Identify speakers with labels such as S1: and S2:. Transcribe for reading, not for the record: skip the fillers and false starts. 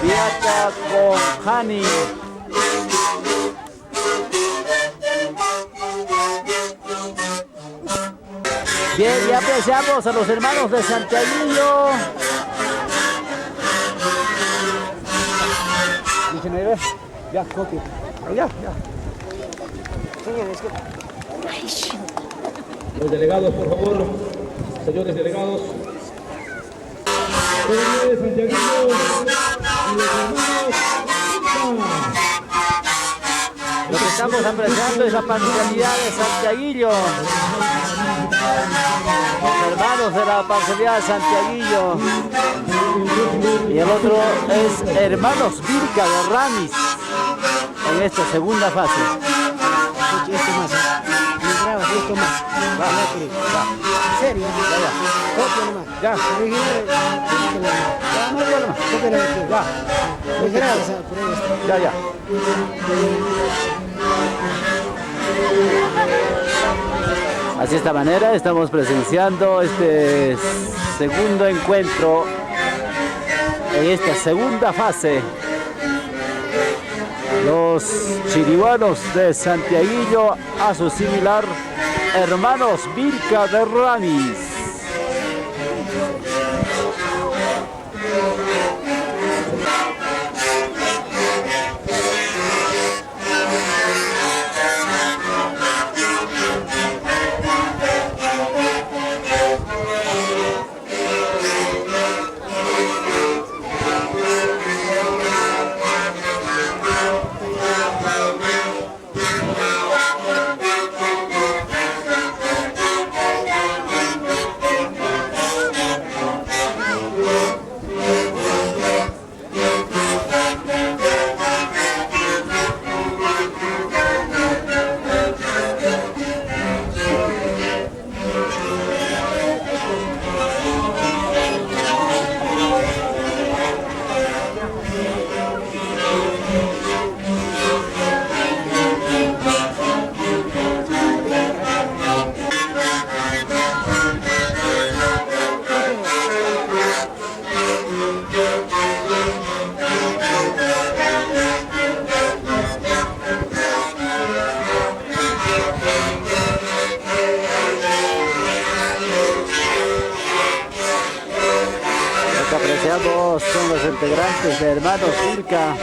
S1: Viacha con Jani. Bien, ya apreciamos a los hermanos de Santiaguillo.
S2: Ya, copia. Ya, ya.
S3: Los delegados, por favor, señores delegados. de Santiaguillo y los hermanos.
S1: Lo que estamos apreciando es la parcialidad de Santiaguillo. Los hermanos de la parcialidad de Santiaguillo. Y el otro es Hermanos Vilca de Ramis en esta segunda fase.
S2: Esto más, ¿eh? Grabas esto más.
S1: Va, va.
S2: ¿En serio?
S1: Ya, ya.
S2: Copia nomás.
S1: Ya.
S2: Original.
S1: Ya, no hay problema.
S2: Copia nomás.
S1: Ya.
S2: Me grabas, por ahí está.
S1: Ya, ya. Así de esta manera estamos presenciando este segundo encuentro en esta segunda fase. Los chiriguanos de Santiaguillo a su similar hermanos Vilca de Ramis. Lo que apreciamos son los integrantes de Hermanos Vilca.